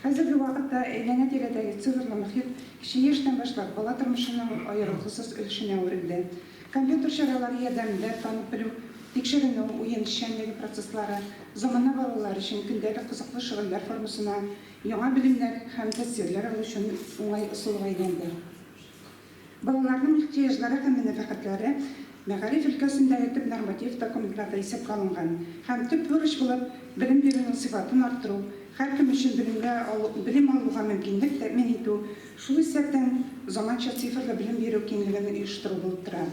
Хәзерге вакытта әйләнә-тирәдәге цифрлы мохит кече яшьтән башлап бала тормышының аерылгысыз өлешенә әверелде. Компьютер чаралары ярдәмендә танып белү, тикшеренү, уен эшчәнлеге процесслары замана балалар өчен көндәлек кызыклы шөгыльләр формасына, яңа белемнәр һәм тәэсирләр алу өчен уңай ысулга әйләнде. Балаларның ихтыяҗлары һәм мәнфәгатьләре мәгариф өлкәсендәге төп норматив документларда исәпкә алынган һәм төп бурыч булып белем бирүнең сыйфатын арттыру, һәркем өчен белемгә алу белем алуга мөмкинлек тәэмин итү, шул исәптән заманча цифрлы белем бирү киңлеген оештыру булып тора.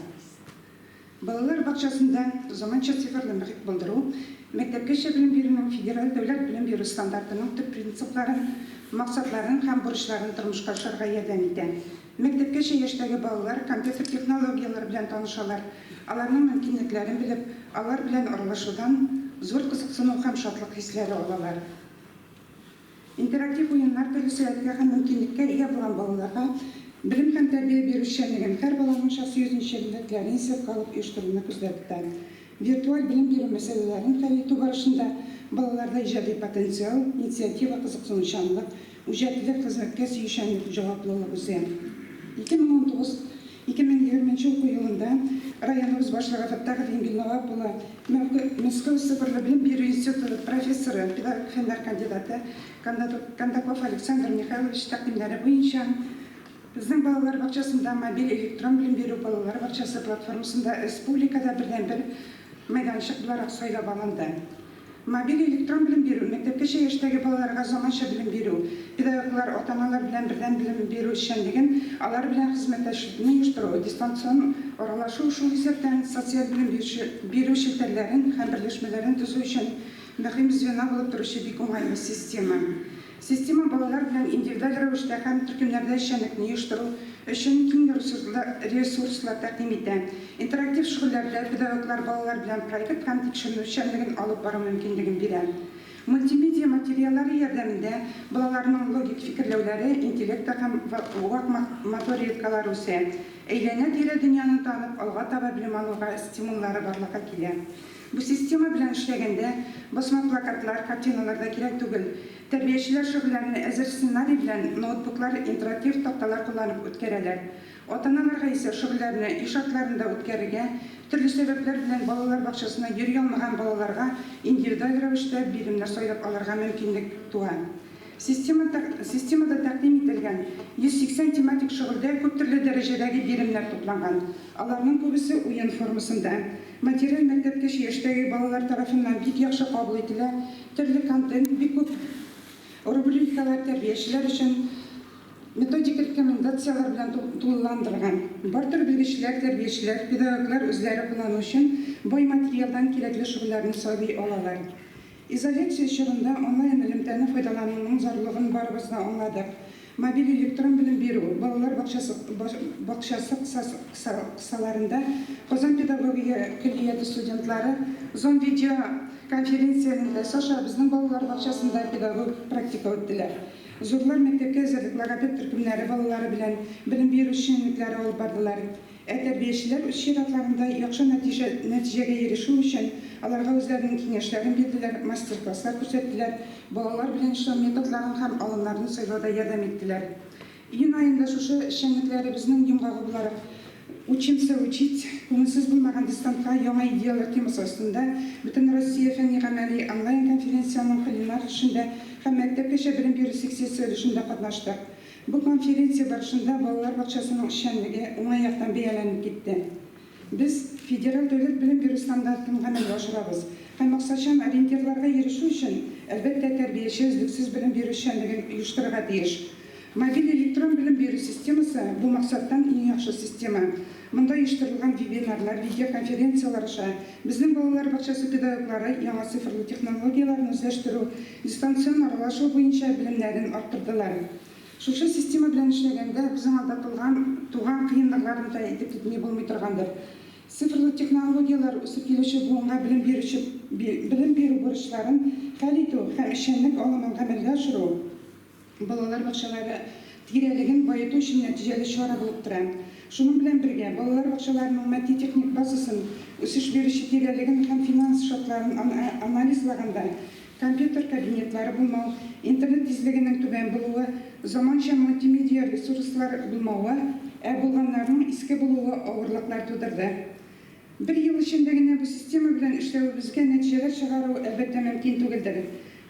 Балалар бакчасында заманча цифрлы мохит булдыру, мәктәпкәчә белем бирүнең федераль дәүләт белем бирү стандартының төп принципларын, максатларын һәм бурычларын тормышка ашырырга ярдәм итә. Мәктәпкәчә яшьтәге балалар компьютер технологияләре белән танышалар, аларның мөмкинлекләрен белеп, алар белән аралашудан зур кызыксыну һәм шатлык хисләре алалар. Интерактив уеннар төрле сәләткә һәм мөмкинлеккә ия булган балаларга белем һәм тәрбия бирү эшчәнлеген һәр баланың шәхси үзенчәлекләрен исәпкә алып оештыруны күздә тота. Виртуаль белем бирү мәсьәләләрен хәл итү барышында балаларда иҗади потенциал, инициатива, кызыксынучанлык, үҗәтлек, хезмәткә сөючәнлек, җаваплылык үсә. 2019 2020 нче уку елында районыбыз башлыгы Фәттахов Энгель Навап улы Мәскәү цифрлы белем бирү институты профессоры, педагогик фәннәр кандидаты Кондаков Александр Михайлович тәкъдимнәре буенча безнең балалар бакчасында мобиль электрон белем бирү балалар бакчасы платформасында республикада бердәнбер мәйданчык буларак сайлап алынды. Мобиль электрон белем бирү, мәктәпкәчә яшьтәге балаларга заманча белем бирү, педагоглар, ата-аналар белән бердәм белем бирү эшчәнлеген, алар белән хезмәттәшлекне оештыру, дистанцион аралашу, шул исәптән социаль белем бирү челтәрләрен һәм берләшмәләрен төзү өчен мөһим звено булып торучы бик уңайлы система. Система балалар белән индивидуаль рәвештә һәм төркемнәрдә эшчәнлекне оештыру өчен киң ресурслар тәкъдим итә. Интерактив шөгыльләрдә педагоглар балалар белән проект һәм тикшеренү эшчәнлеген алып бару мөмкинлеген бирә. Мультимедиа материаллары ярдәмендә балаларның логик фикерләүләре, интеллекты һәм вак моторикалары үсә, әйләнә-тирә дөньяны танып, алга таба белем алуга стимуллары барлыкка килә. Бу система белән эшләгәндә, басма плакатлар, картиналар да кирәк түгел. Тәрбиячеләр шөгыльләрне әзер сценарий белән ноутбуклар, интерактив такталар кулланып үткәрәләр. Ата-аналарга исә шөгыльләрне өй шартларында үткәрергә, төрле сәбәпләр белән балалар бакчасына йөри алмаган балаларга индивидуаль рәвештә биремнәр сайлап алырга мөмкинлек туа. Система системада тәкъдим ителгән 180 тематик шөгыльдә күптөрле дәрәҗәдәге биремнәр тупланган. Аларның күбесе уен формасында. Материал мәктәпкәчә яшьтәге балалар тарафыннан бик яхшы кабул ителә, төрле контент, бик күп рубрикалар тәрбиячеләр өчен методик рекомендацияләр белән тулыландырылган. Бар төр белгечләр, тәрбиячеләр, педагоглар үзләре куллану өчен бай материалдан кирәкле шөгыльләрне сайлый алалар. Изоляция чорында онлайн элемтәне файдалануның зарурлыгын барыбыз да аңладык. Мобиль электрон белем бирү балалар бакчасы бакчасы кысаларында Казан педагогия көллияте студентлары Zoom видеоконференция элемтәсе аша безнең балалар бакчасында педагогик практика үттеләр. Зурлар мәктәпкә әзерлек логопед төркемнәре балалары белән белем бирү эшчәнлекләре алып бардылар. Ә тәрбиячеләр үз чиратларында яхшы нәтиҗә нәтиҗәгә ирешү өчен аларга үзләренең киңәшләрен бирделәр, мастер-класслар күрсәттеләр, балалар белән эшләү методларын һәм алымнарын сайлауда ярдәм иттеләр. Июнь аенда шушы эшчәнлекләребезнең йомгагы буларак Учимся учить, күңелсез булмаган дистантка яңа идеяләр темасы астында Бөтенроссия фәнни-гамәли онлайн-конференциянең пленар өлешендә һәм мәктәпкәчә белем бирү секциясе өлешендә катнаштык. Бу конференция барышында балалар бакчасының эшчәнлеге уңай яктан бәяләнеп китте. Без федераль дәүләт белем бирү стандартын гамәлгә ашырабыз һәм максатчан ориентирларга ирешү өчен, әлбәттә, тәрбияче өзлексез белем бирү эшчәнлеген оештырырга тиеш. Мобиль электрон белем бирү системасы, бу максаттан иң яхшы система. Монда оештырылган вебинарлар, видеоконференцияләр аша безнең балалар бакчасы педагоглары яңа цифрлы технологияләрне үзләштерү, дистанцион аралашу буенча белемнәрен арттырдылар. Шушы система белән эшләгәндә безнең алда тулган, туган кыенлыкларны да әйтеп китми булмый торгандыр. Цифрлы технологияләр үсеп килүче буынга белем бирүче белем бирү бурычларын хәл итү һәм эшчәнлек алымын гамәлгә ашыру, балалар бакчалары тирәлеген баету өчен нәтиҗәле чара булып тора. Шуның белән бергә, балалар бакчаларының матди-техник базасын, үсеш бирүче тирәлеген һәм финанс шартларын анализлаганда, Компьютер кабинетлары булмау, интернет тизлегенең түбән булуы, заманча мультимедиа ресурслар булмавы, ә булганнарының иске булуы авырлыклар тудырды. Бер ел эчендә генә бу система белән эшләвебезгә нәтиҗәләр чыгару, әлбәттә, мөмкин түгелдер.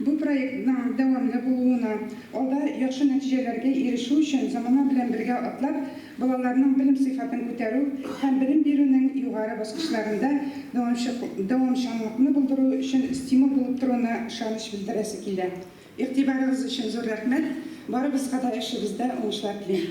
Бу проектның дәвамлы булуына, алда яхшы нәтиҗәләргә ирешү өчен замана белән бергә атлап, балаларның белем сыйфатын күтәрү һәм белем бирүнең югары баскычларында дәвамчанлыкны булдыру өчен стимул булып торуына ышаныч белдерәсе килә. Игътибарыгыз өчен зур рәхмәт. Барыбызга да эшебездә уңышлар телим.